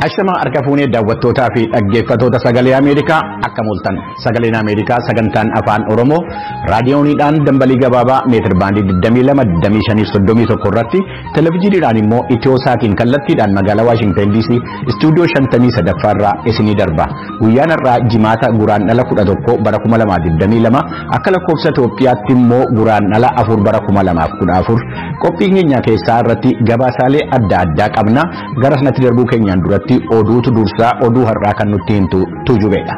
Ashama harka fuunee daawwattootaa fi dhaggeeffattoota sagalee Ameerikaa akka mooltan sagaleen Ameerikaa sagantaan afaan Oromoo raadiyooniidhaan dambalii gabaabaa meetir baandii 22 25 31 irratti televezyiiniidhaan immoo itiyoo saatiin kallattiidhaan magaalaa Waashingtan DC istuudiyoo 53 irraa isinii darba. Guyyaan har'aa jimaata guraandhala 11 bara 2022 akka lakkoofsa Itoophiyaatti immoo guraandhala 4 bara 2014 qophii keenya keessaa irratti gabaasaalee adda addaa qabna. Gara sanatti darbuu keenyaan duratti oduutu dursaa oduu har'aa kan nutti himtu Tujubeedha.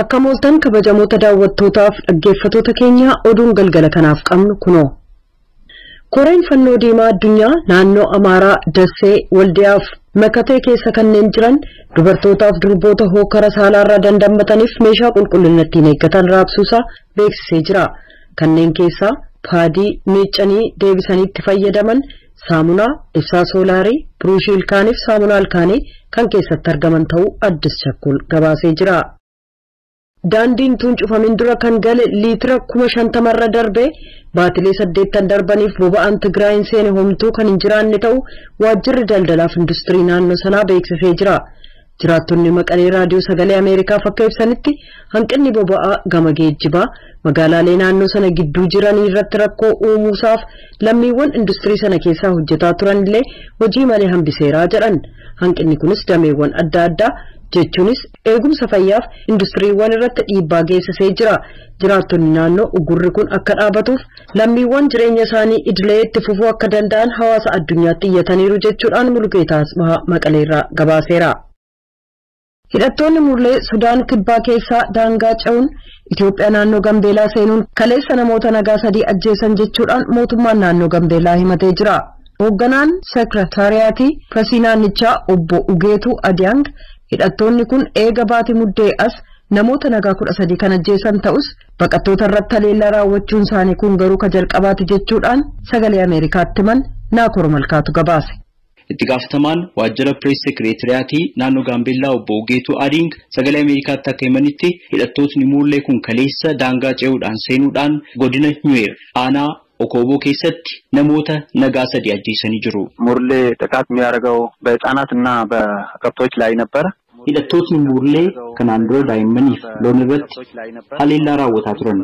Akka mooltan kabajamoota daawwattootaaf dhaggeeffattoota keenya oduun galgala kanaaf qabnu kunoo. Koreen fannoo diimaa addunyaa naannoo Amaaraa Dassee Waldiyaaf Makatee keessa kanneen jiran dubartootaaf durboota hookara saalaarraa dandammataniif meeshaa qulqullina ittiin eeggatan raabsuusaa beeksisee jira. Kanneen keessaa paadii miiccanii deebisanii itti fayyadaman, saamunaa, ibsaa soolaarii, buruushii ilkaaniif saamunaa ilkaanii kan keessatti argaman ta'uu Addis Chakkul gabaasee jira. Daandiin tun cufamin dura kan gale liitira 50,000 irra darbe baatilee 8 darbaniif boba'aan Tigraayin seene homtuu kan hin jiraanne ta'u waajjirri daldalaaf industirii naannoo sanaa beeksisee jira. Jiraattonni Maqalee raadiyoo sagalee Ameerikaaf akka ibsanitti hanqinni boba'aa gama geejjibaa magaalaalee naannoo sana gidduu jiranii irratti rakkoo uumuusaaf lammiiwwan industirii sana keessaa hojjetaa turan illee hojii malee hambiseeraa jedhan. Hanqinni kunis dameewwan adda addaa jechuunis eegumsa fayyaaf industiriiwwan irratti dhiibbaa geessisee jira. Jiraattonni naannoo ugurri kun akka dhaabatuuf lammiiwwan jireenya isaanii idilee itti fufuu akka danda'an hawaasa addunyaatti iyyataniiru jechuudhaan Mulugeetaa Asbahaa Maqaleerraa gabaaseera. Hidhattoonni Murlee Sudaan Kibbaa keessaa daangaa ce'uun Itoophiyaa naannoo Gambeelaa seenuun kaleessa namoota nagaa 3 ajjeesan jechuudhaan mootummaan naannoo Gambeelaa himatee jira. Hoogganaan seekirataariyaatii pireesii naannichaa obbo Ugeetuu Adiyaang hidhattoonni kun eega baatii muddee as namoota nagaa 13 kan ajjeesan ta'us baqattoota irratti haleellaa raawwachuun isaanii kun garuu ka jalqabaati jechuudhaan sagalee Ameerikaatti himan Naakoor Malkaatu gabaase. Itti gaafatamaan waajjira pirees sekireetiriyaatii naannoo Gaambeellaa obbo Ugeetuu Adiing sagalee Ameerikaatti akka himanitti hidhattootni Murlee kun kaleessa daangaa ce'uudhaan seenuudhaan godina Nyuweer aanaa Okooboo keessatti namoota nagaa 3 ajjeesanii jiru. ሙርሌ ጥቃት የሚያደርገው በህፃናትና በከብቶች ላይ ነበር። Hidhattootni Murlee kanaan dura daa'immaniif loon irratti haleellaa raawwataa turan.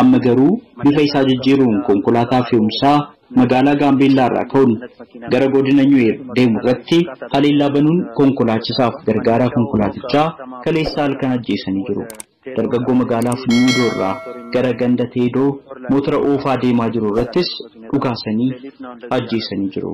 Amma garuu bifa isaa jijjiiruun konkolaataa fe'umsaa magaalaa Gaambeellaa irraa ka'uun gara godina Nyuweer deemu irratti haleellaa banuun konkolaachisaaf gargaaraa konkolaatichaa kaleessa halkan ajjeesanii jiru. Dargaggoo magaalaa Funyuudoo irraa gara ganda Teedoo motora oofaa deemaa jiru irrattis dhukaasanii ajjeesanii jiru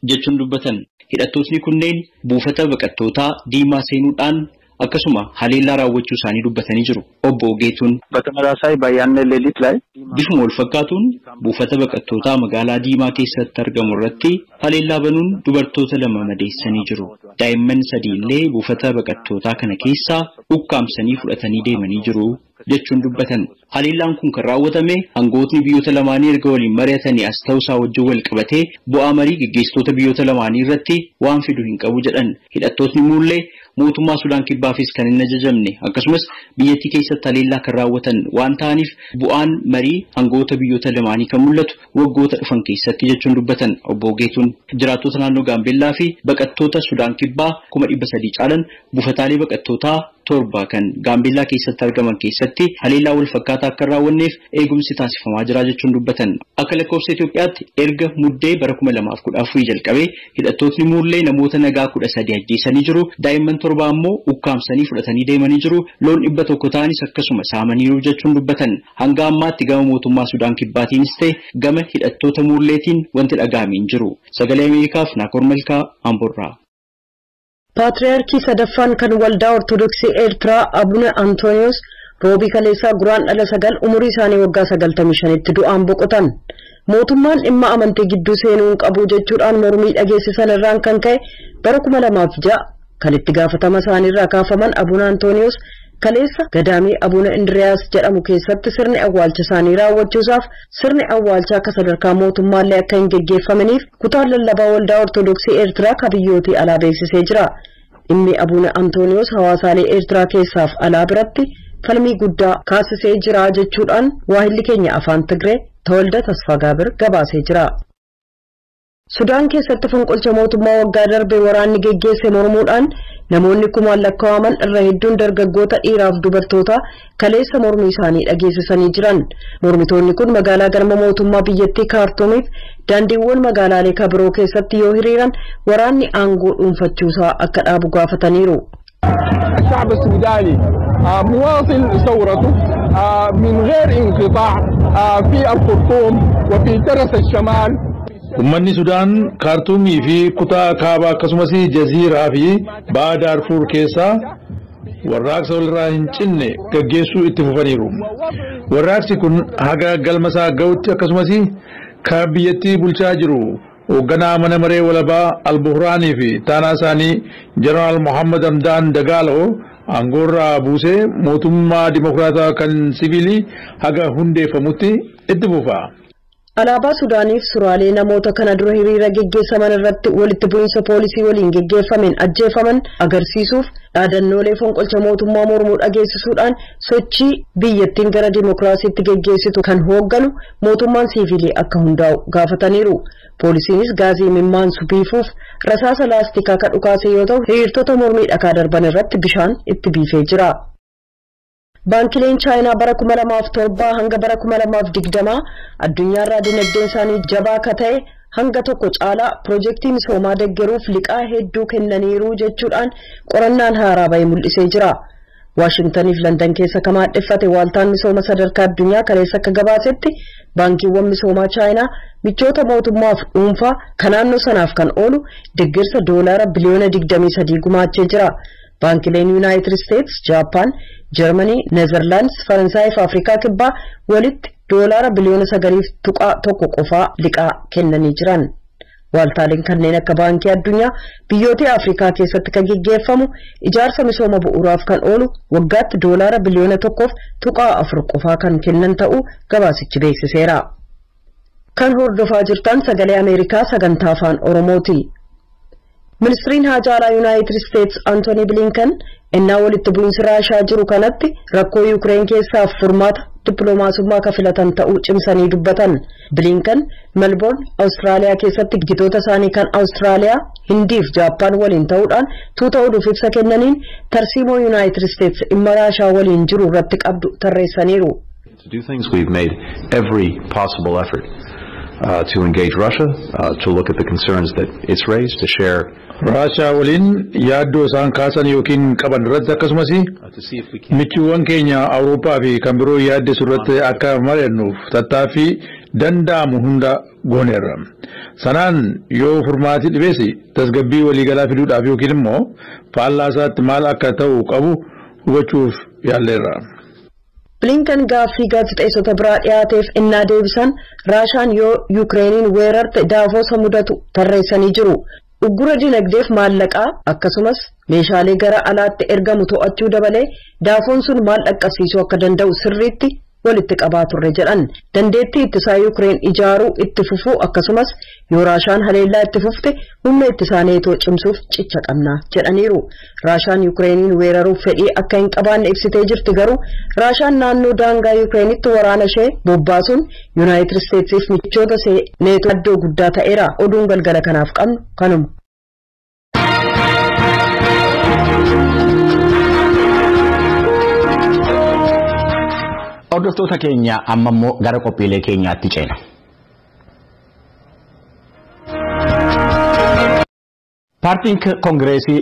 jechuun dubbatan. Hidhattootni kunneen buufata baqattootaa diimaa seenuudhaan akkasuma haleellaa raawwachuu isaanii dubbatanii jiru. Obbo Ugeetuun በተመሳሳይ በያኔ ሌሊት ላይ bifuma wal fakkaatuun buufata baqattootaa magaalaa diimaa keessatti argamu irratti haleellaa banuun dubartoota 2 madeessanii jiru. Daa'imman 3 illee buufata baqattootaa kana keessaa ukkaamsanii fudhatanii deemanii jiru jechuun dubbatan. Haleellaan kun kan raawwatame hangootni biyyoota lamaanii erga waliin mari'atanii as ta'uusaa wajjin wal qabatee bu'aa marii gaggeessitoota biyyoota lamaanii irratti waan fidu hin qabu jedhan. Hidhattootni Murlee mootummaa Sudaan Kibbaafis kan hin ajajamne akkasumas biyyattii keessatti haleellaa kan raawwatan waan ta'aniif bu'aan marii hangoota biyyoota lamaanii kan mul'atu waggoota dhufan keessatti jechuun dubbatan. Obbo Ugeetuun jiraattota naannoo Gaambeellaa fi baqattoota Sudaan Kibbaa 300,000 caalan buufataalee baqattootaa 7 kan Gaambeellaa keessatti argaman keessatti haleellaa wal fakkaataa akka raawwanneef eegumsi taasifamaa jira jechuun dubbatan. Akka lakkoofsa Itoophiyaatti erga muddee bara 2014 jalqabee hidhattootni Murlee namoota nagaa 13 ajjeesanii jiru. Daa'imman 7 ammoo ukkaamsanii fudhatanii deemanii jiru. Loon 100 ta'anis akkasuma saamaniiru jechuun dubbatan. Hanga ammaatti gama mootummaa Sudaan Kibbaatiinis ta'e gama hidhattoota Murleetiin wanti dhaga'ame hin jiru. Sagalee Ameerikaaf Naakoor Malkaa Amboorraa. Paatriyaarkii sadaffaan kan waldaa Ortodoksii Eertiraa Abuna Antooniyoos roobii kaleessaa guraandhala 9 umurii isaanii waggaa 95tti du'aan boqotan. Mootummaan dhimma amantii gidduu seenuu hin qabu jechuudhaan mormii dhageessisan irraan kan ka'e bara 2006 kan itti gaafatama isaaniirraa kaafaman Abuna Antooniyoos kaleessa gadaamii Abuna Indiriyaas jedhamu keessatti sirni awwaalcha isaanii raawwachuusaaf sirni awwaalchaa akka sadarkaa mootummaallee akka hin geggeeffaminiif kutaan lallabaa waldaa Ortodoksii Eertiraa ka biyyootii alaa beeksisee jira. Dhimmi Abuna Antooniyoos hawaasaalee Eertiraa keessaaf alaa biratti falmii guddaa kaasisee jira jechuudhaan waahilli keenya afaan Tigree Tawalda Tasfagaabir gabaasee jira. Sudaan keessatti fonqolcha mootummaa waggaa darbee waraanni geggeesse mormuudhaan namoonni kumaan lakkaa'aman irra hedduun dargaggoota dhiiraaf dubartoota kaleessa mormii isaanii dhageessisanii jiran. Mormitoonni kun magaalaa galma mootummaa biyyattii Kaartuumiif daandiiwwan magaalaalee kabiroo keessatti yoo hiriiran waraanni aangoo dhuunfachuusaa akka dhaabu gaafataniiru. الشعب السوداني مواصل ثورته من غير انقطاع في الخرطوم وفي ترس الشمال. Uummanni Sudaan Kaartuumii fi kutaa kaabaa akkasumas Jaziiraa fi baha Daarfuur keessaa warraaqsa walirraa hin cinne gaggeessuu itti fufaniiru. Warraaqsi kun haga galma isaa ga'utti akkasumas kan biyyattii bulchaa jiru hoogganaa mana maree walabaa Albuhraanii fi taanaa isaanii Jeneraal Mohammad Hamdaan Dagaaloo aangoorraa buusee mootummaa dimokiraataa kan siviilii haga hundeeffamutti itti fufa. Alaabaa Sudaaniif suraalee namoota kana dura hiriira geggeessaman irratti walitti bu'iinsa poolisii waliin geggeeffameen ajjeefaman agarsiisuuf dhaadannoolee fonqolcha mootummaa mormuu dhageessisuudhaan sochii biyyattiin gara dimokiraasiitti geggeessitu kan hoogganu mootummaan siivilii akka hundaa'u gaafataniiru. Poolisiinis gaazii mimmaansu biifuuf rasaasa laastikaa kan dhukaase yoo ta'u hiriirtota mormii dhakaa darban irratti bishaan itti biifee jira. Baankileen Chaayinaa bara 2007 hanga bara 2020 addunyaarraa dinagdeen isaanii jabaa akka ta'e hanga tokko caalaa piroojeektii misoomaa deeggaruuf liqaa hedduu kennaniiru jechuudhaan qorannaan haaraa bahe mul'isee jira. Waashingtaniif Landan keessa kan maadheffate waaltaan misooma sadarkaa addunyaa kaleessa akka gabaasetti baankiiwwan misoomaa Chaayinaa michoota mootummaaf dhuunfaa kan naannoo sanaaf kan oolu deeggarsa doolaara biliyoona 23 gumaachee jira. Baankileen Yuunaayitid Isteets, Jaappaan, Jarmanii, Neezerlaandis, Faransaayii fi Afrikaa Kibbaa walitti doolaara biliyoona 9.1 qofaa liqaa kennanii jiran. Waaltaaleen kanneen akka Baankii Addunyaa biyyoota Afrikaa keessatti kan geggeeffamu ijaarsa misooma bu'uuraaf kan oolu waggaatti doolaara biliyoona 1.4 qofaa kan kennan ta'uu gabaasichi beeksiseera. Kan hordofaa jirtan Sagalee Ameerikaa sagantaa afaan Oromooti. Ministiriin haajaa alaa Yuunaayitid Isteets Antooni Bilinkan innaa walitti bu'iinsi Raashaa jiru kanatti rakkoo Yuukireen keessaaf furmaata dippiloomaasummaa kan filatan ta'uu cimsanii dubbatan. Bilinkan Melbourne, Awustiraaliyaa keessatti gitoota isaanii kan Awustiraaliyaa, Hindii fi Jaappaan waliin ta'uudhaan tuuta oduuf ibsa kennaniin tarsiimoo Yuunaayitid Isteets dhimma Raashaa waliin jiru irratti qabdu tarreessaniiru. To do things, we've made every possible effort to engage Russia, to look at the concerns that it's raised, to share. Raashaa waliin yaaddoo isaan kaasan yookiin qaban irratti akkasumas michuuwwan keenya Awurooppaa fi kan biroo yaaddessu irratti akka mari'annuuf tattaaffii danda'amu hunda gooneerra. Sanaan yoo furmaati dhibeesse tasgabbii waliigalaa fiduudhaaf yookiin immoo faallaa isaatti maal akka ta'u qabu hubachuuf yaalleerra. Blinken gaaffii gaazexeessota biraa dhiyaateef innaa deebisan Raashaan yoo Yukireeniin weerarte daafosa mudatu tarreessanii jiru. Uggura dinagdeef maallaqaa akkasumas meeshaalee gara alaatti ergamu to'achuu dabalee daafoon sun maal dhaqqabsiisuu akka danda'u sirriitti walitti qabaa turre jedhan. Dandeettii ittisaa Yukireen ijaaruu itti fufuu akkasumas yoo Raashaan haleellaa itti fufte humna ittisaa neetoo cimsuuf cicha qabna jedhaniiru. Raashaan Yukireeniin weeraruuf fedhii akka hin qabaanne ibsitee jirti, garuu Raashaan naannoo daangaa Yukireenitti waraana ishee bobbaasuun Yuunaayitid Isteetsiif michoota ishee neetoo iddoo guddaa ta'eera. Oduun galgala kanaaf qabnu kanuma. Hordoftoota keenya amma immoo gara qophiilee keenyaatti ceena. Paartiin Koongireesii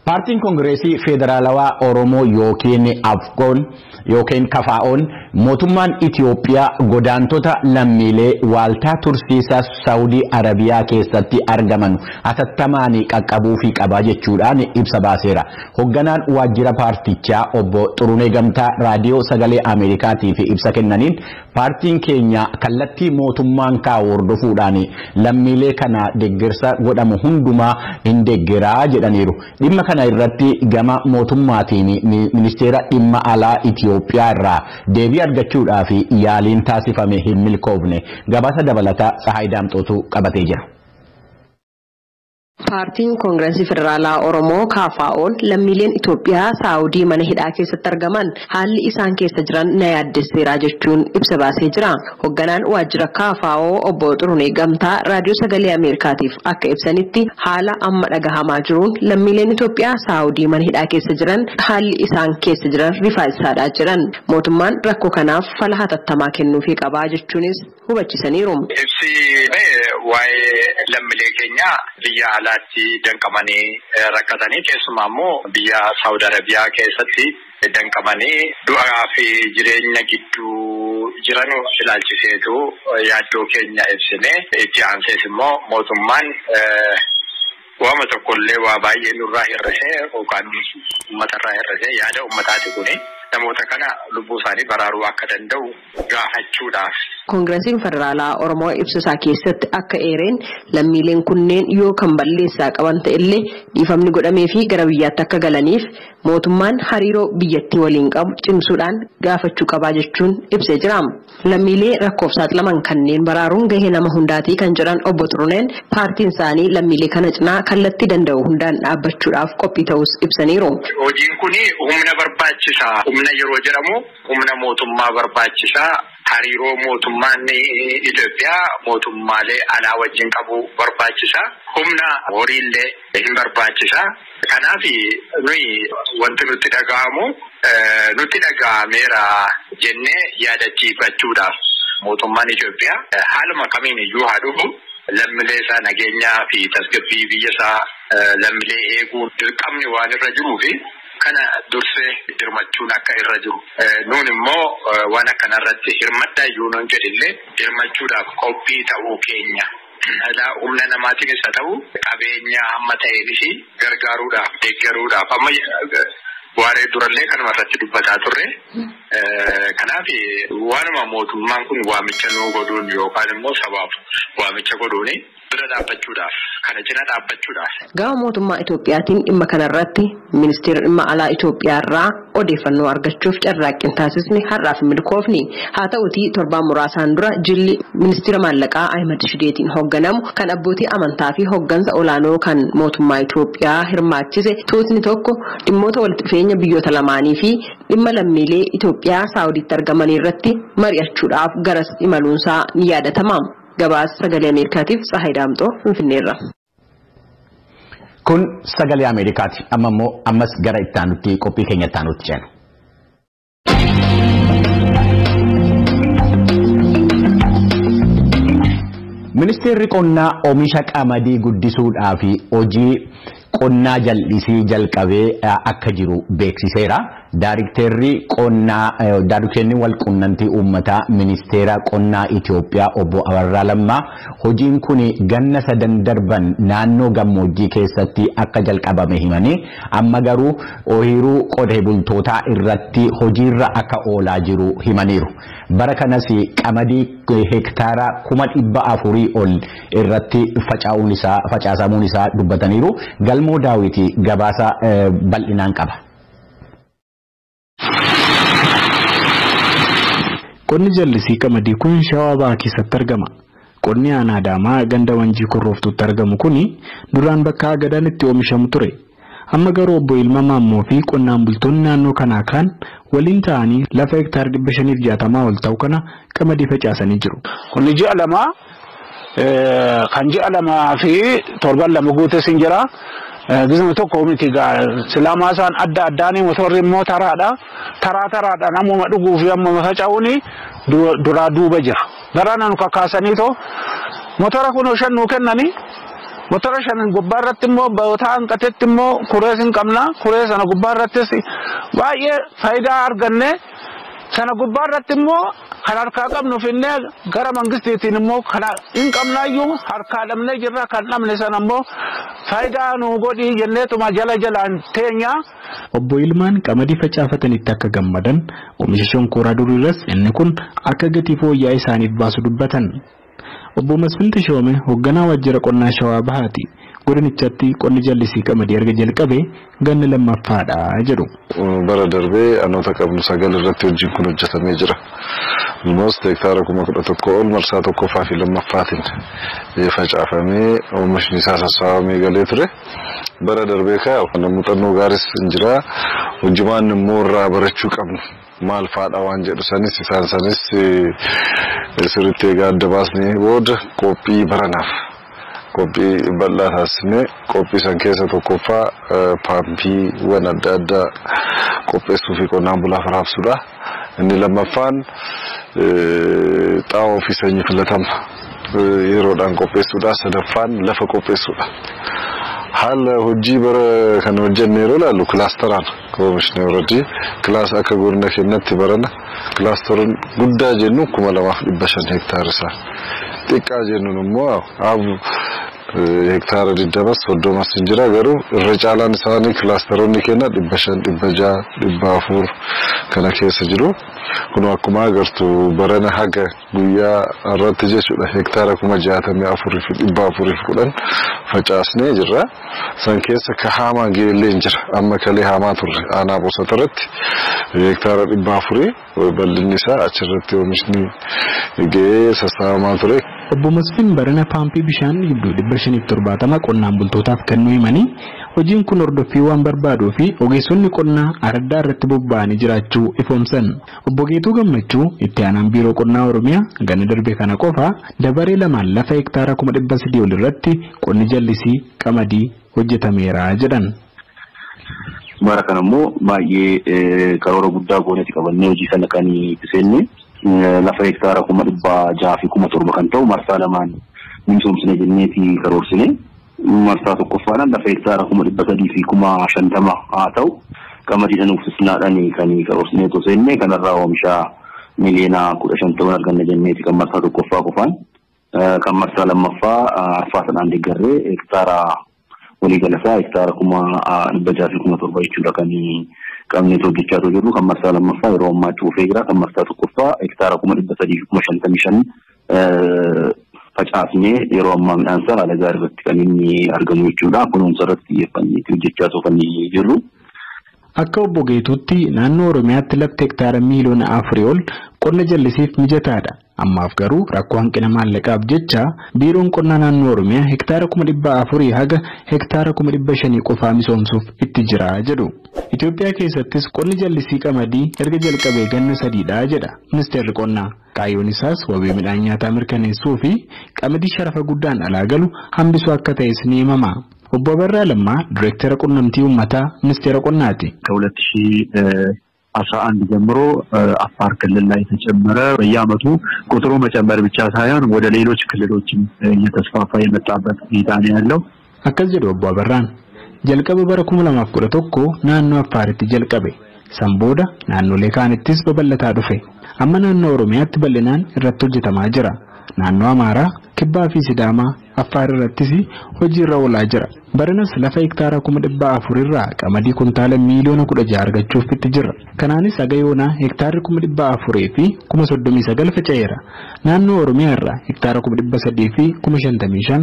Paartiin Koongireesii Federaalawaa Oromoo yookiin Afgoon yookiin Kafaa'oon mootummaan Itiyoophiyaa godaantota lammiilee waaltaa tursiisaa Saawudii Arabiyaa keessatti argaman hatattamaan qaqqabuu fi qabaa jechuudhaan ibsa baaseera. Hoogganaan waajjira paartichaa obbo Xurunee Gamtaa raadiyoo sagalee Ameerikaatiif ibsa kennaniin paartiin keenya kallattii mootummaan kaa'u hordofuudhaan lammiilee kana deeggarsa godhamu hundumaa hin deeggaraa jedhaniiru. Dhimma kana irratti gama mootummaatiin ministeera dhimma alaa Itiyoophiyaa irraa deebii argachuudhaaf yaaliin taasifame hin milkoofne. Gabaasa dabalataa Tsahaay Daamxootu qabatee jira. Paartiin Koongirensii Federaalaa Oromoo KFO'n lammiileen Itoophiyaa Saawudii mana hidhaa keessatti argaman haalli isaan keessa jiran na yaaddesseera jechuun ibsa baasee jira. Hoogganaan waajjira KFO obbo Xurunee Gamtaa Raadiyoo Sagalee Ameerikaatiif akka ibsanitti haala amma dhagahamaa jiruun lammiileen Itoophiyaa Saawudii mana hidhaa keessa jiran haalli isaan keessa jiran rifaasaadhaa jiran. Mootummaan rakkoo kanaaf fala hatattamaa kennuufii qabaa jechuunis hubachisaniiru. Ibsi waa'ee lammiilee keenyaa biyya alaatti danqamanii rakkatanii keessumaa immoo biyya Saawud Arabiyaa keessatti danqamanii du'aa fi jireenya gidduu jiran ilaalchiseetu yaaddoo keenya ibsine. Itti aansees immoo mootummaan waama tokkollee waa baay'ee nurraa hir'isee yookaan uummatarraa hir'isee yaada uummataati kuni namoota kana lubbuu isaanii baraaruu akka danda'u gaafachuudhaaf. Koongiresiin Federaalaa Oromoo ibsa isaa keessatti akka eereen lammiileen kunneen yoo kan balleessaa qaban ta'ellee dhiifamni godhamee fi gara biyyaatti akka galaniif mootummaan hariiroo biyyattii waliin qabu cimsuudhaan gaafachuu qabaa jechuun ibsee jira. Lammiilee rakkoof saaxilaman kanneen baraaruun gahee nama hundaatii kan jedhan obbo Xuruneen paartiin isaanii lammiilee kana cinaa kallattii danda'u hundaan dhaabbachuudhaaf qophii ta'us ibsaniiru. Hojiin kun humna barbaachisaa. Humna yeroo jedhamu humna mootummaa barbaachisaa. Hariiroo mootummaan Itoophiyaa mootummaalee alaa wajjin qabu barbaachisa. Humna horiillee hin barbaachisa. Kanaaf nuyi wanti nutti dhaga'amu nutti dhaga'ameera jennee yaadachiifachuudhaaf mootummaan Itoophiyaa haaluma kamiin iyyuu haa dhufu lammiilee isaa nageenyaa fi tasgabbii biyya isaa lammiilee eeguun dirqamni waan irra jiruu fi kana dursee hirmachuun akka irra jiru. Nuun immoo waan akkanarratti hirmaddaa iyyuu nuun jedhillee hirmachuudhaaf qophii ta'uu keenya. Humna namaatiinis haa ta'u qabeenya hamma ta'eenis gargaaruudhaaf deeggaruudhaaf amma waaree durallee kanuma irratti dubbataa turre. Kanaaf waanuma mootummaan kun waamicha nuu godhuun yookaan immoo sabaaf waamicha godhuun bira dhaabbachuudhaaf kana cina dhaabbachuudhaaf. Gama mootummaa Itoophiyaatiin dhimma kanarratti ministeera dhimma alaa Itoophiyaa irraa odeeffannoo argachuuf carraaqqiin taasisne har'aaf milkoofni. Haa ta'utii torbaan muraasaan dura jilli ministeera maallaqaa Ahimad Shideetiin hoogganamu kan abbootii amantaa fi hooggansa olaanoo kan mootummaa Itoophiyaa hirmaachise tuutni tokko dhimmoota walitti dhufeenya biyyoota lamaanii fi dhimma lammiilee Itoophiyaa Saawudiitti argaman irratti mari'achuudhaaf garas imaluunsaa ni yaadatama. Gabaasa Sagalee Ameerikaatiif Tsahaay Daamxoo Finfinneerra. Kun Sagalee Ameerikaati. Amma immoo ammas gara itti aanutti qophii keenya itti aanutti ceena. Ministeerri qonnaa oomisha qamadii guddisuudhaaf hojii qonnaa jal'isii jalqabee akka jiru beeksiseera. Daarikteerri qonnaa daarikteerri walqunnamtii uummataa ministeera qonnaa Itoophiyaa obbo Abarraa Lammaa hojiin kun ganna sadan darban naannoo gammoojjii keessatti akka jalqabame himanii amma garuu ooyiruu qotee bultootaa irratti hojiirra akka oolaa jiru himaniiru. Bara kanas qamadii hektaara 400,000 ol irratti facaasamuun isaa dubbataniiru. Galmoo Daawiti gabaasa bal'inaan qaba. Qonni jallisii qamadii kun Shawaa Bahaa keessatti argama. Qonni aanaa Adaamaa ganda Wanjii Korrooftuutti argamu kuni duraan bakka agadaan itti oomishamu ture. Amma garuu obbo Ilma Maammoo fi qonnaan bultoonni naannoo kanaa kaan waliin ta'anii lafa hektaara 560 ol ta'u kana qamadii facaasanii jiru. Qonni ji'a lama kan ji'a lamaa fi torban lama guutes hin jira. Gisuma tokko miti silaamaa isaan adda addaanii motorri immoo taraadha. Taraa taraadhaan ammuma dhuguu fi ammuma faca'uun duraa duuba jira. Daraa nu kakkaasanii too motora kun shan nuu kennanii motora shan gubbaa irratti immoo bootaa hanqatetti immoo kurees hin qabna. Kuree sana gubbaa irrattis baay'ee faayidaa arganne sana gubbaa irratti immoo kan harkaa qabnu finnee gara mangistiitiin immoo kana hin qabnaayyuu harkaa dhabnee jirra kan dhabne sana immoo faayidaa nu godhii jenneetuma jala jalaan teenya. Obbo Ilmaan qamadii facaafatanitti akka gammadan oomisha shonkoraa duriirras inni kun akka gatii fooyya'aa isaaniif baasu dubbatan. Obbo Masfin Tishoome hoogganaa waajjira qonnaa Shawaa Bahaati. Godinichatti qonni jallisii qamadii erga jalqabee ganna lammaffaadha jedhu. Bara darbee aanota qabnu 9 irratti hojiin kun hojjetamee jira. Almost hektaara 11,000 ol marsaa tokkoffaa fi lammaffaatiin facaafamee oomishni isaa sassaabamee galee ture. Bara darbee kaa muuxannoo gaaris hin jira. Hojimaan immoo irraa barachuu qabnu maal faadha waan jedhu sanis isaan sanis sirriitti egaa adda baasnee booda qophii baranaaf qophii bal'aa taasisnee qophii san keessa tokkoffaa paampiiwwan adda addaa qopheessuu fi qonnaan bulaaf raabsuudha. Inni lammaffaan xaa'oo fi sanyii filatama yeroodhaan qopheessuudha. Sadaffaan lafa qopheessuudha. Haala hojii bara kana hojjenne yeroo ilaallu kilaasteraan oomishne already kilaas akka godina keenyatti barana kilaasteroon guddaa jennu 2500 hektaara isaa xiqqaa jennuun immoo hektaara 20 30 hin jira garuu irra caalaan isaanii kilaasteroonni keenya 500 600 400 kana keessa jiru. Kun akkuma agartu barana haga guyyaa irratti jechuudha hektaara 64,410 facaasnee jirra. San keessa ka haamaa geellee hin jira. Amma kalee haamaa turre aanaa bosata irratti hektaara 400 bal'inni isaa achirratti oomishni ga'ee sassaabamaa ture. Obbo Masfin barana paampii bishaan gidduu 570 qonnaan bultootaaf kennuu himanii hojiin kun hordoffii waan barbaaduu fi ogeessonni qonnaa araddaa irratti bobba'anii jiraachuu ifoomsan. Obbo Geetuu Gammachuu itti aanaan biiroo qonnaa Oromiyaa ganna darbe kana qofa dabaree lamaan lafa hektaara 300,000 ol irratti qonni jallisii qamadii hojjetameera jedhan. Bara kana immoo baay'ee karoora guddaa goonetti qabannee hojii kana kan seenne lafa hektaara 607,000 kan ta'u marsaa lamaan misoomsine jenneeti karoorsine. Marsaa tokkoffaadhaan lafa hektaara 350,000 haa ta'u qamadiidhaan uffisnaadhaan kan karoorsinee otoo seenne kanarraa oomisha miliyoona 15 ta'uun arganna jenneeti kan marsaa tokkoffaa qofaan kan marsaa lammaffaa arfaasaadhaan deeggarree hektaara waliigalasaa hektaara 607,000 jechuudha kan qabnee hojjechaa jirru. Kan marsaa lammaffaa yeroo ammaa cuufee jira. Kan marsaa tokkoffaa hektaara 355,000 facaasnee yeroo ammaa midhaan isaa haala gaarii irratti kan inni argamu jechuudha. Kunuunsa irratti xiyyeeffannee hojjechaa kan jirru. Akka obbo Geetuutti naannoo Oromiyaatti lafti hektaara miliyoona 4 ol qonna jallisiif mijataadha. Ammaaf garuu rakkoo hanqina maallaqaaf jecha biiroon qonnaa naannoo Oromiyaa hektaara 400,000 haga hektaara 500,000 qofaa misoomsuuf itti jira jedhu. Itoophiyaa keessattis qonni jallisii qamadii erga jalqabee ganna 3dha jedha ministeerri qonnaa. Kaayyoon isaas wabii midhaan nyaataa mirkaneessuu fi qamadii sharafa guddaan alaa galu hambisuu akka ta'es ni himama. Obbo Abarraa Lammaa Direektara Qunnamtii Uummataa Ministeera Qonnaati. ከ2011 ጀምሮ አፋር ክልል ላይ ተጨመረ። በየአመቱ ቁጥሩ መጨመር ብቻ ሳይሆን ወደ ሌሎች ክልሎችም እየተስፋፋ የመጣበት ሁኔታ ነው ያለው። Akkas jedhu Obbo Abarraan jalqaba bara 2011 naannoo Affaaritti jalqabe. San booda naannolee kaanittis babal'ataa dhufe. Amma naannoo Oromiyaatti bal'inaan irratti hojjetamaa jira. Naannoo Amaaraa, Kibbaa fi Sidaamaa, Affaar irrattis hojii irra oolaa jira. Baranas lafa hektaara 400,000 irraa qamadii kuntaala miliyoona 16 argachuuf itti jira. Kanaanis haga yoonaa hektaarri 439,000 faca'eera. Naannoo Oromiyaa irraa hektaara 355,000,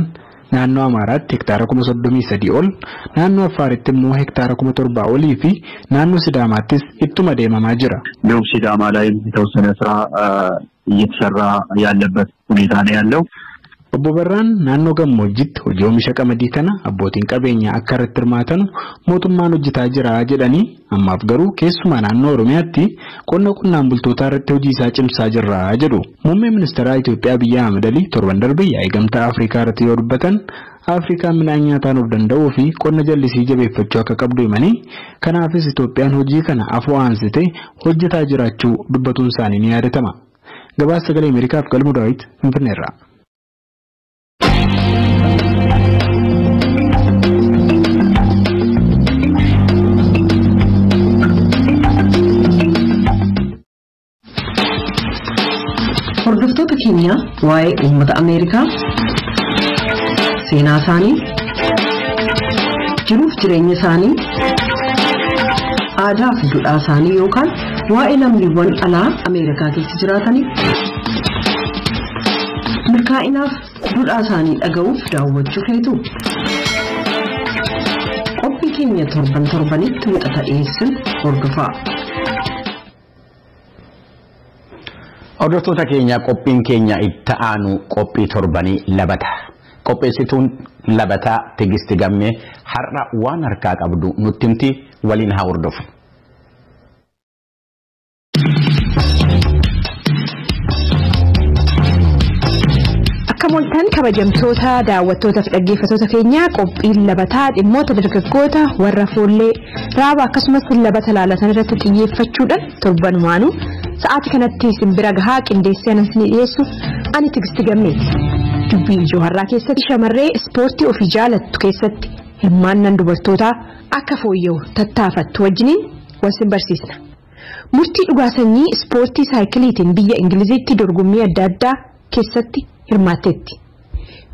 naannoo Amaaraatti hektaara 33,000 ol, naannoo Affaaritti immoo hektaara 7,000 olii fi naannoo Sidaamaattis ittuma deemamaa jira. ደቡብ ሲዳማ ላይም የተወሰነ ስራ እየተሰራ ያለበት ሁኔታ ነው ያለው። Obbo Barraan naannoo gammoojjitti hojii oomisha qamadii kana abbootiin qabeenyaa akka irratti hirmaatan mootummaan hojjetaa jira jedhanii ammaaf garuu keessumaa naannoo Oromiyaatti qonna qonnaan bultootaa irratti hojii isaa cimsaa jirra jedhu. Muummeen ministeeraa Itoophiyaa Abiyyi Ahmed Alii torban darbe yaa'ii gamtaa Afrikaa irratti yoo dubbatan Afrikaan midhaan nyaataan of danda'uu fi qonna jallisii jabeeffachuu akka qabdu himanii kanaafis Itoophiyaan hojii kana afoo aansitee hojjetaa jiraachuu dubbatuun isaanii ni yaadatama. Gabaasa sagalee Ameerikaaf Galmuu Daawit Finfinneerraa. Hordoftoota keenya waa'ee uummata Ameerikaa, seenaa isaanii, jiruuf jireenya isaanii, aadaa fi duudhaa isaanii yookaan waa'ee lammiiwwan alaa Ameerikaa keessa jiraatanii milkaa'inaaf duudhaa isaanii dhaga'uuf daawwachuu feetu. Qophii keenya torban torbanitti wixata dhiyeessinu hordofaa. Hordoftoota keenya, qophiin keenya itti aanu qophii torbanii labata. Qopheessituun labataa Tigisti Gammee har'a waan harkaa qabdu nutti himti, waliin haa hordofu. Akka mooltan, kabajamtoota daawwattootaaf dhaggeeffattoota keenya, qophiin labataa dhimmoota dargaggoota warra foollee raaba akkasumas labata laalatan irratti xiyyeeffachuudhaan torbanumaanuu sa'aatii kanatti simbira gahaa qindeessee anas ni dhiyeessu ani Tigisti Gammeeti. Dubbii ijoo har'aa keessatti shamarree ispoortii ofii jaalattu keessatti hirmaannaan dubartootaa akka fooyya'u tattaafattu wajjiniin wal sin barsiisna. Murtii Dhugaa Sanyii ispoortii saayikiliitiin biyya Ingiliziitti dorgommii adda addaa keessatti hirmaatteetti.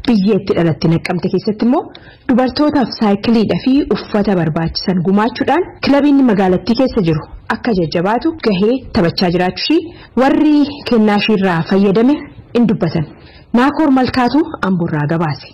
Biyya itti dhalatte Naqqamte keessatti immoo dubartootaaf saayikiliidhaa fi uffata barbaachisan gumaachuudhaan kilabiin magaalattii keessa jiru akka jajjabaatu gahee taphachaa jiraachuu warri kennaa ishiirraa fayyadame in dubbatan. Naakoor Malkaatu Amboorraa gabaase.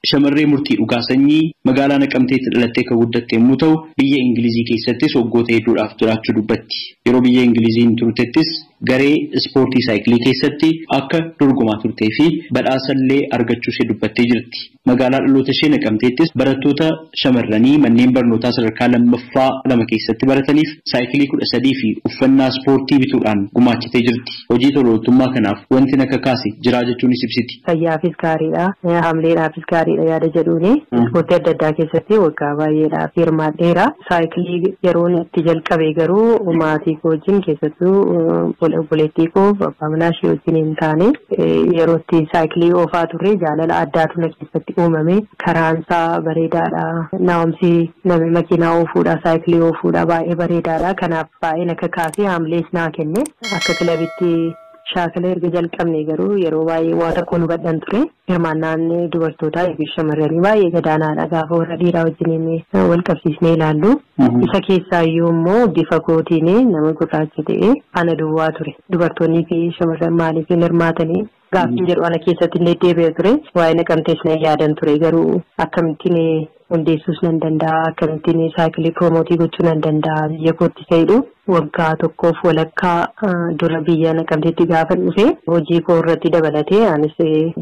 Shamarree Murtii Dhugaa Sanyii magaalaa Naqamteetti dhalattee kan guddatte yommuu ta'u, biyya Ingilizii keessattis waggoota hedduudhaaf jiraachuu dubbatti. Yeroo biyya Ingiliziin turtettis garee ispoortii saayikilii keessatti akka dorgomaa turtee fi badhaasallee argachuu ishee dubbattee jirti. Magaalaa dhaloota ishee Naqamteettis barattoota shamarranii manneen barnootaa sadarkaa lammaffaa lama keessatti barataniif saayikilii 13 fi uffannaa ispoortii bituudhaan gumaachitee jirti. Hojii tola ooltummaa kanaaf wanti na kakaase jira jechuunis ibsiti. Fayyaafis gaariidha, hamleedhaafis gaariidha yaada jedhuuni. Ispoortii adda addaa keessatti waggaa baay'eedhaaf hirmaadheera. Saayikilii yeroon itti jalqabe garuu maatii koo wajjin, keessattuu obboleettii koo abbaa manaa ishee wajjin hin taane, yeroo itti saayikilii oofaa turre jaalala addaatu na keessatti uumame. Karaan isaa bareedaadha. Naamsi namni makiinaa oofuudha, saayikilii oofuudha baay'ee bareedaadha. Kanaaf baay'ee na kakaasee haamlees naa kenne. Akka kilabitti shaakala erga jalqabne garuu yeroo baay'ee waa tokko nu badhan ture. Hirmaannaan dubartootaa fi shamarranii baay'ee gadaanaadha gaafa warra dhiiraa wajjiniin wal qabsiisnee ilaallu. Isa keessaayyuu immoo bifa kootiin nama gurraacha ta'e ana duwwaa ture. Dubartoonnii fi shamarran maaliif hin hirmaatanii gaaffiin jedhu ana keessatti illee deebi'ee ture. Waa'ee Naqamtees nan yaadan ture, garuu akkamittiin hundeessuus nan danda'a, akkamittiin saayikilii promote gochuu nan danda'a biyya kootti ta'edhu. Waggaa tokkoof walakkaa dura biyya Naqamteetti gaafa dhufe hojii koo irratti dabalatee anis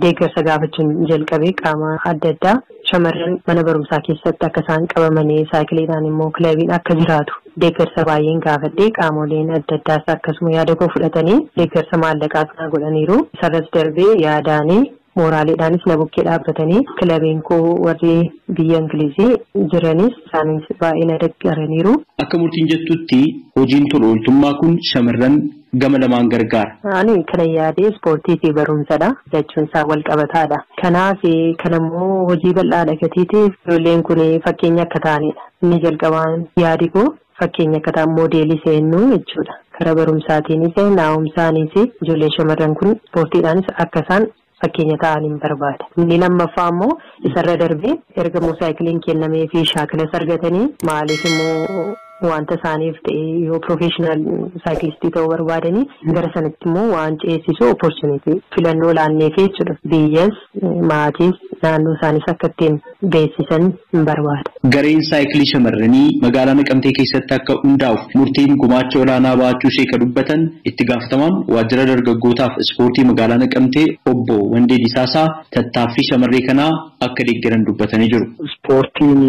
deeggarsa gaafachuun jalqabe qaama adda addaa, shamarran mana barumsaa keessatti akka isaan qabamanii saayikiliidhaan immoo kilabiin akka jiraatu deeggarsa baay'een gaafadhee, qaamoleen adda addaas akkasuma yaada koo fudhatanii deeggarsa maallaqaas naa godhaniiru. Isarras darbee yaadaanii mooraaleedhaanis na bukkee dhaabbatanii kilabiin koo warri biyya Ingilizii jiranis isaanis baay'ee na deeggaraniiru. Akka Murtiin jettutti hojiin tola ooltummaa kun shamarran gama lamaan gargaara. Ani kana yaadee ispoortii fi barumsadha. Jechuun isaa wal qabataadha. Kanaaf kanammoo hojii bal'aadha gatiitiif ijoolleen kun fakkeenya akka ta'anidha. Inni jalqabaan yaadi koo fakkeenya akka ta'an, moodeelii seennuu jechuudha. Karaa barumsaatiinis naa'umsaanis ijoolleen shamarran kun ispoortiidhaanis akka isaan fakkeenya ta'aniin barbaada. Inni lammaffaa immoo isarra darbee erga immoo saayikiliin kennamee fi shaakalas argatanii maaliif immoo wanta isaaniif ta'e yoo professional cyclist ta'uu barbaadanii gara sanatti immoo waan ceesisu opportunity filannoo laanneef jechuudha. Biyyas, maatiis, naannoo isaanis akka ittiin beeksisan hin barbaada. Gareen saayikilii shamarranii magaalaa Naqamtee keessatti akka hundaa'uuf Murtiin gumaacha olaanaa baachuu ishee kan dubbatan itti gaafatamaan waajjira dargaggootaaf ispoortii magaalaa Naqamtee obbo Wandee Disaasaa tattaaffii shamarree kanaa akka deeggaran dubbatanii jiru. Ispoortiin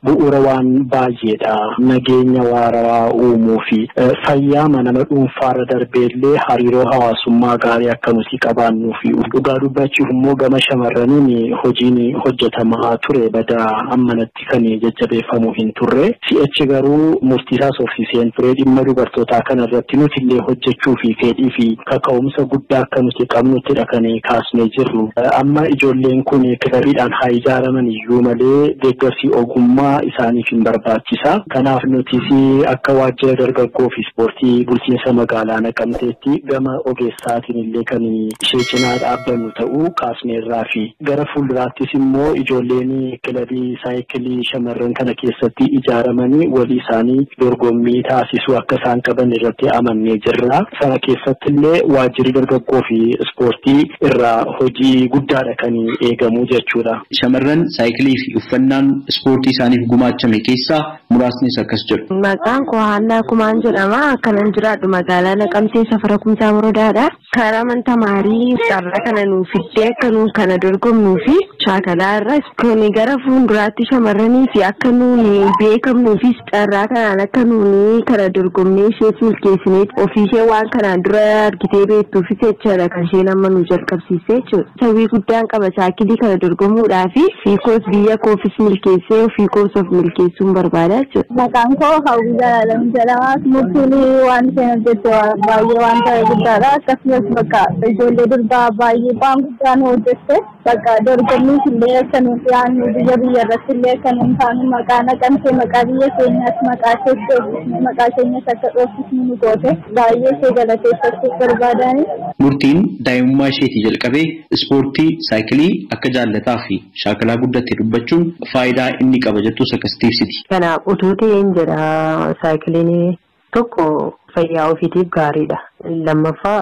bu'uura waan baay'eedha. Nageenya waarawaa uumuu fi fayyaa nama dhuunfaarra darbeellee hariiroo hawaasummaa gaarii akka nuti qabaannuu fi dhugaa dubbachuuf immoo gama shamarraniin hojiin hojjetamaa ture badaa ammanatti kan jajjabeeffamuu hin turre. Si'achi garuu murtiisaa soofiseen ture dhimma dubartootaa kanarratti nuti illee hojjechuu fi fedhii fi kaka'umsa guddaa akka nuti qabnuttidha kan kaasnee jirru. Amma ijoolleen kun kilabiidhaan haa ijaaraman iyyuu malee deeggarsi ogummaa isaaniif hin barbaachisa. Kanaaf nutis akka waajjira dargaggoo fi ispoortii bulchiinsa magaalaa Naqamteetti gama ogeessaatiin illee kan ishee cinaa dhaabbannu ta'uu kaasneerraa fi gara fuulduraattis immoo ijoollee Gareen kilabii saayikilii shamarran kana keessatti ijaaramanii walii isaanii dorgommii taasisuu akka isaan qaban irratti amannee jirra. Sana keessatti illee waajjirri dargaggoo fi ispoortii irraa hojii guddaadha kan eegamu jechuudha. Shamarran saayikilii fi uffannaan ispoortii isaaniif gumaachame keessaa muraasnis akkas jedhu. Maqaan koo Haannaa Kumaan jedhama. Akkanan jiraadhu magaalaa Naqamtee safara Kumsaa Morodaadha. Karaa amantaa maarii carraa kana nuuf fiddee akka nuun kana dorgomnuu fi shaakalaa irra kan gara fuulduraatti shamarranii fi akka nuuni beekamnuufis carraa kanaan akka nuuni kana dorgomnee ishee milkeessinee ofiishee waan kanaan dura argitee beektuufis jechaadha kan isheen amma nu jalqabsiisee jechuudha. Sawwii guddaan qaba saayikilii kana dorgomuudhaa fi fiikoos biyya koofis milkeessee ofiikoos of milkeessuun barbaada jechuudha. Maqaan koo Hawwii Jalaalam jedhama. Murtiin waan isheen hojjette baay'ee waan ta'e guddaadha. Akkasumas bakka ijoollee durbaa baay'ee waan guddaan hojjette bakka dorgommiif illee akka nuti dhiyaannu biyya biyya irratti illee akka nuun taanu maqaa Naqamtee maqaa biyya keenyaas maqaa ishees dhoofisne maqaa keenyas akka dhoofisnu nu goote baay'ee ishee galateeffachuu barbaadani. Murtiin daa'imummaa isheetii jalqabee ispoortii saayikilii akka jaallataa fi shaakalaa guddatte dubbachuun faayidaa inni qaba jettus akkas ibsiti. Kanaaf utuu ta'een jedha saayikiliin tokko fayyaa ofiitiif gaariidha. Lammaffaa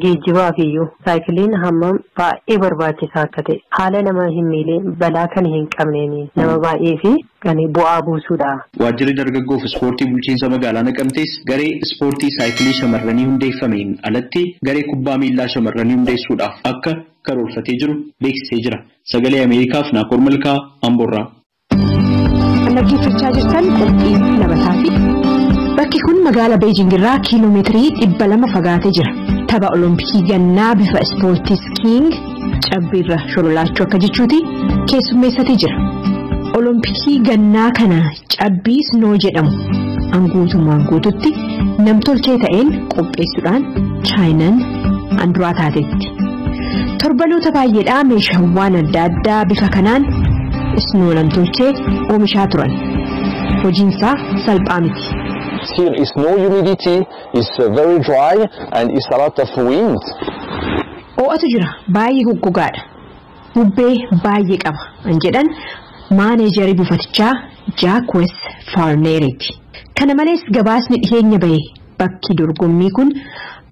geejjibaaf iyyuu saayikiliin hammam baay'ee barbaachisaa akka ta'e haala nama hin miileen balaa kan hin qabneen nama baay'ee fi kan bu'aa buusuudha. Waajjirri dargaggoof ispoortii bulchiinsa magaalaa Naqamtees garee ispoortii saayikilii shamarranii hundeeffameen alatti garee kubbaa miillaa shamarranii hundeessuudhaaf akka karoorfatee jiru beeksisee jira. Sagalee Ameerikaaf Naakoor Malkaa Amboorraa. Dhaggeeffachaa jirtan qophii labataati. Bakki kun magaalaa Beejing irraa kiiloomeetirii 200 fagaatee jira. Tapha Olompikii gannaa bifa ispoortii skiing cabbiirra shololaachuu akka jechuuti keessummeessatee jira. Olompikii gannaa kana cabbii snoo jedhamu guutummaan guututti namtolchee ta'een qopheessuudhaan Chaayinaan handuraa taatetti. Torbanoota baay'eedhaa meeshaawwan adda addaa bifa kanaan snoo namtolchee oomishaa turan. Hojiinsaa salphaa miti. Here is no humidity, it's very dry and it's a lot of wind. Ho'atu jira baay'ee goggogaadha. Bubbee baay'ee qaba an jedhan maaneejarii buufatichaa Jaakwes Faarneeriiti. Kana malees gabaasni dhiyeenya bahe bakki dorgommii kun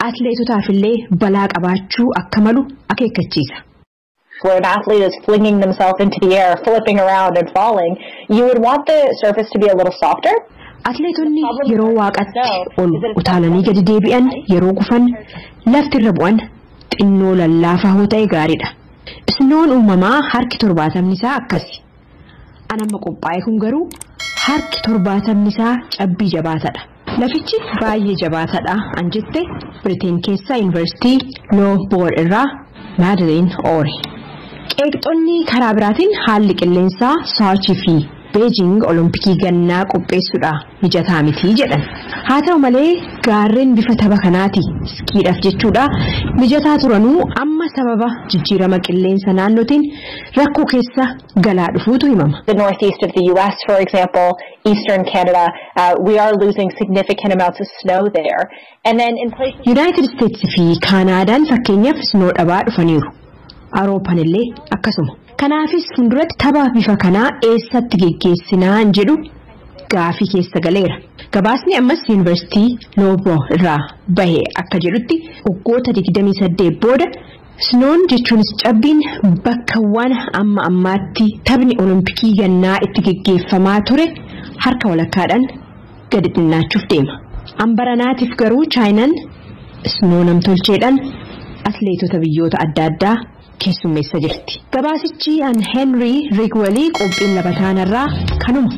atleetotaaf illee balaa qabaachuu akka malu akeekkachiisa. Where an athlete is flinging themselves into the air, flipping around and falling, you would want the surface to be a little softer. Atleetonni yeroo waaqatti ol utaalanii gadi deebi'an yeroo kufan lafti irra bu'an xinnoo lallaafaa hoo ta'e gaariidha. Isnoon uumamaa harki 70 isaa akkasi. An amma qophaa'e kun garuu harki 70 isaa cabbii jabaatadha. Lafichi baay'ee jabaatadha an jette Biriteen keessaa Yuunivarsiitii Looboor irraa Maadiliin Oore. Qeeqxonni karaa biraatiin haalli qilleensaa Sochii fi Beejing Olompikii gannaa qopheessuudha mijataa miti jedhan. Haa ta'u malee gaarreen bifa tapha kanaati skiidhaaf jechuudha mijataa turanuu amma sababa jijjiirama qilleensa naannootiin rakkoo keessa galaa dhufuutu himama. The northeast of the US, for example, eastern Canada, we are losing significant amounts of snow there. And then in places United States fi Kaanaadaan fakkeenyaaf snoo dhabaa dhufaniiru. Awurooppaan illee akkasuma. Kanaafis fuulduratti tapha bifa kanaa eessatti geggeessinaan jedhu gaafii keessa galeera. Gabaasni ammas Yuunivarsiitii Loobroo irraa bahe akka jedhutti waggoota 28 booda snoon jechuunis cabbiin bakkawwan amma ammaatti taphni Olompikii gannaa itti geggeeffamaa ture harka walakkaadhaan gadi xinnaachuuf deema. Ambaranaatiif garuu Chaayinaan snoo namtolcheedhaan atleetota biyyoota adda addaa keessummeessa jirti. Gabaasichi an Henry Rigwelii qophiin labataanarraa kanuma.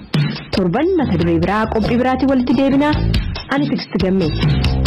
Torban mata duree biraa qophii biraatiin walitti deebinaa ani Tigist Gammeeti.